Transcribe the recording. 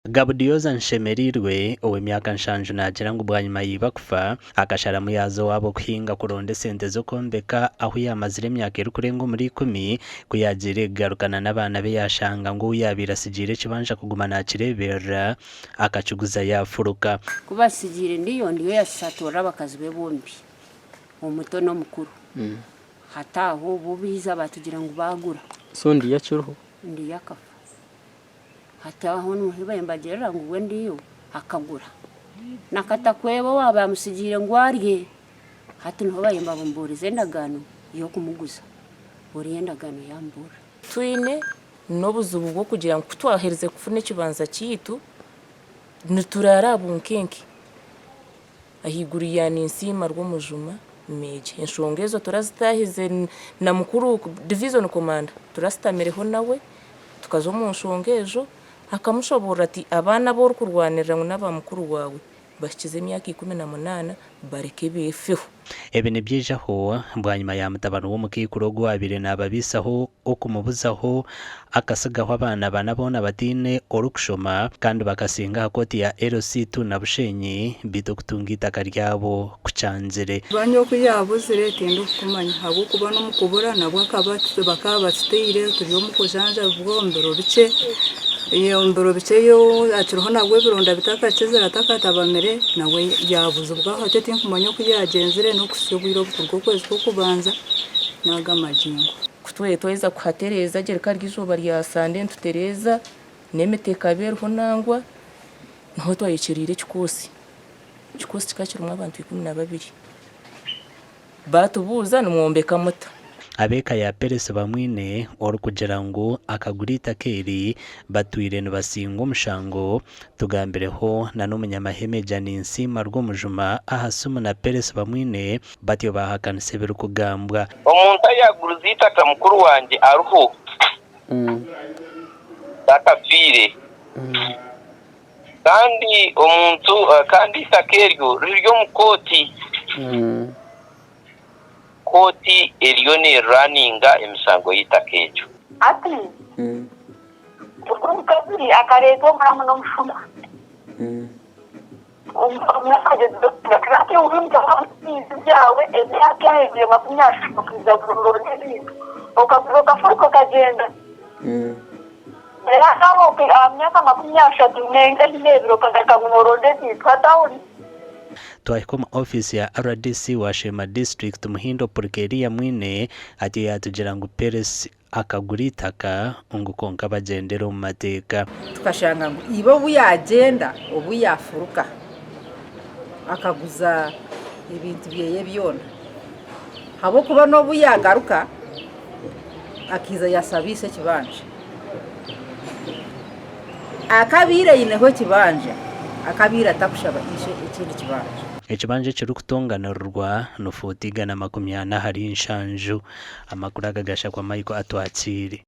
Gabudioza Nshemereirwe ow'emyaka nshanju naagira ngu bwanyima ya iba kufa, akasharamu yaaza owaabo kuhinga kuronda esente z'okwombeka ahu yaamazire emyaka erikurenga omuri ikumi. Ku yaagiire kugarukana n'abaana be yaashanga ngu ou yaabaire atsigiire ekibanja kuguma naakireeberera akakiguza yaafuruka. Ku batsigiire ndiyo, ndiyo yashaturira abakazi be bombi, omuto n'omukuru. Hati aho bo baija baatugira ngu baagura. So ndiyo akiriho? Ndiyo akafa. Hati aho niho nimbagirira ngu we ndiyo akagura na Katakweba owaaba amutsigiire ngu arye. Hati niho bariyo nibambuuriza endagaano y'okumuguza, oriya endagaano yaamuburira. Twine n'obuzibu bw'okugira ngu ku twaherize kufuna ekibanja kyaitu, nituraara aha bunkenke. Ahaiguru ya Ninsiima Rwomujuma Meeja. Enshonga ezo turazitaahize na mukuru Divizoni Komanda turasitamireho nawe tukaza omu nshonga ezo akamushoboorora ati abaana abu orikurwanirira ngu n'aba mukuru waawe bahikize emyaka 18 bareke beefeho. Ebi nibyijaho bwanyima ya mutabani w'omukaikuru ogu owaabaire naababaisaho okumubuzaho akatsigaho abaana bana boona bataine orikushoma kandi bakasinga aha kooti ya LC2 Nabushenyi beitu okutunga eitaka ryabo kukyangire. Banya oku yaabuzire tindikukumanya ahabw'okuba n'omu kubura nabwo akaba bakaba batutaire turi omu kujanjabibwa omu biro bikye, omu biro bikye akiriho nabwo ebironda bitakakizire atakatabamire nawe yaabuzibwaho hati tinkumanya oku yaagyenzire n'okuhitsya obwire obu kuruga okwezi kw'okubanza n'aga magingo. Ku tweye twaheza kuhatereeza gye rikaba riri eizooba rya Sande nitutereeza n'emiti ekaba eriho nangwa niho twayekyereire ekikoosi. Ekikoosi kikaba kirimu abantu 12. Baatubuuza nimwombeka muta? Ab'eka ya Peresi Bamwine orikugira ngu akagura eitaka eri batwire nibasingwa omushango, tugambireho na n'omunyamahe Meja Ninsiima Rwomujuma aha simu na Peresi Bamwine batyo baahakanisa ebirikugambwa. Omuntu ayagurize eitaka mukuru wangye ariho takafiire kandi omuntu kandi eitaka eryo riri omu kooti. Kooti eriyo neruraninga emisango y'eitaka egyo. Ati, Ogwo omukazi akareetwa omuramu n'omushuma. Twahika omu ofiisi ya rdc wa Sheema District, Muhindo Purikeria Mwine atyo yaatugira ngu Peresi akagura eitaka ngu kwonka bagyendere omu mateeka. Tukashanga ngu iba obu yaagyenda, obu yaafuruka, akaguza ebintu byeye byona. Ahabw'okuba n'obu yaagaruka, akaija yaashaba ishe ekibanja. Akabaire aineho ekibanja, akabaire atakushaba ishe ekindi kibanja. Ekibanja ekirikutonganirirwa ni fuuti 147. Amakuru aga gashakwa Michael Atwakiire.